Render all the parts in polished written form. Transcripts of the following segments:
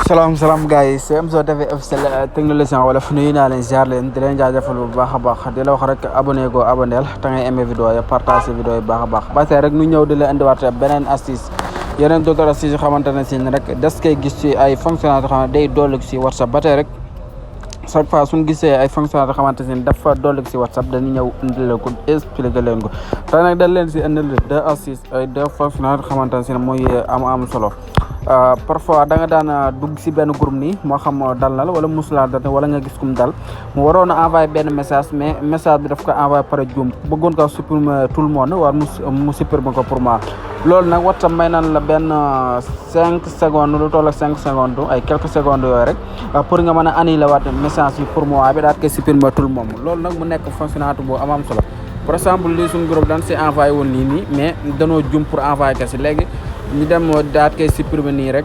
salaam gars yi c'est Amzo TV officiel technologie wala fu nuyu naa leen ziar leen di leen jaajëfal bu baax a baax di la wax rek abonné go abonneel te ngay aimé vidéo yi partagé vidéo yi baax a baax ba tey rek nu ñëw di la indiwaat beneen astuce yeneen d'autres astuces yoo xamante ne si rek des koy gis ci ay fonctionnalités yoo xam ne day dolli si WhatsApp ba tey rek chaque fois suñu gisee ay fonctionnalités yoo xamante ne dafa dolli si WhatsApp dañuy ñëw indil leen ko expliqué leen ko te nag dañ leen si indil deux astuces ay deux fonctionnalités yoo xamante ne si mooy am solo. parfois da nga daan dugg si benn groupe nii moo xam dal na la wala musulaa dal wala nga gis kum dal mu waroon a envoyé benn message mais message bi daf ko envoyé pare juum bëggoon ko supprimer tout le monde wala mu supprimer ko pour moi loolu nag WhatsApp may nan la benn 5 secondes lu toll ak 5 secondes ay quelques secondes yooyu rek pour nga mën a annuler waat message yi pour moi bi daal koy supprimer tout le monde loolu nag mu nekk fonctionnalité bu am solo par exemple lii suñu groupe dañ si envoyé woon lii nii mais danoo juum pour envoyé ko si léegi ñu dem daat koy supprimer nii rek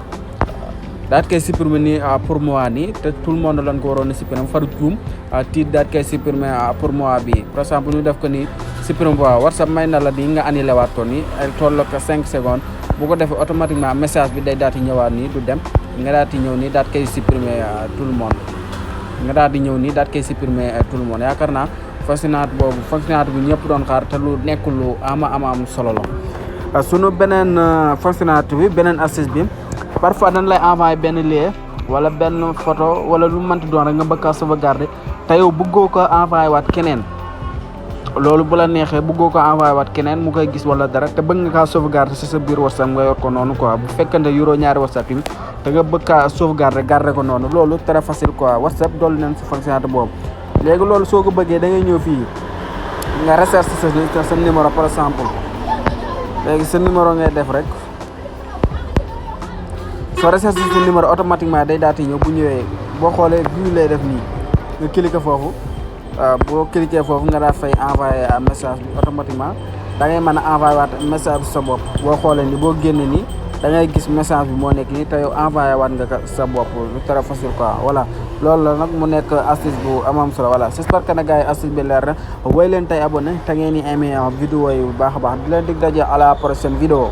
daat koy supprimer nii pour moi nii te tout le monde lañ ko waroon a supprimer far juum tiit daat koy supprimer pour moi bi par exemple ñu def ko nii supprimer bu WhatsApp may na la nii nga annulé waat ko nii ay toll ko 5 secondes bu ko defee automatiquement message bi day daal di ñëwaat nii du dem nga daal di ñëw nii daat koy supprimer tout le monde nga daal di ñëw nii daat koy supprimer tout le monde yaakaar naa fonctionnalité bu ñëpp doon xaar te lu nekk lu am solo la. sunu beneen fonctionnalité bi beneen astuce bi parfois dañ lay envoyé benn lien wala benn photo wala lu mënti doon rek nga bëgg a sauvegarder te yow bëggoo ko envoyé waat keneen loolu bu la neexee bëggoo ko envoyé waat keneen mu koy gis wala dara te bëgg nga kaa sauvegarder si sa biir WhatsApp nga yor ko noonu quoi bu fekkante yoroo ñaari WhatsApp yi te nga bëgg kaa sauvegarder garder ko noonu loolu très facile quoi WhatsApp dolli nañ si fonctionnalité boobu. léegi loolu soo ko bëggee da ngay ñëw fii nga recherche sa numéro par exemple léegi sa numéro ngay def rek soo recherche sa numéro automatiquement day daal di ñëw bu ñëwee boo xoolee bii lay def nii nga cliquer foofu boo cliquer foofu nga daal fay envoyer message bi automatiquement da ngay mën a envoyer waat message bi sa bopp boo xoolee ni boo génne nii da ngay gis message bi moo nekk nii te yow envoyé waat nga ko sa bopp lu très facile quoi voilà loolu la nag mu nekk astuce bu am solo voilà j'espère que nag gars yi astuce bi leer na woy leen tey abonné te ngeen di aimé vidéo yi bu baax a baax di leen dig daje à la prochaine vidéo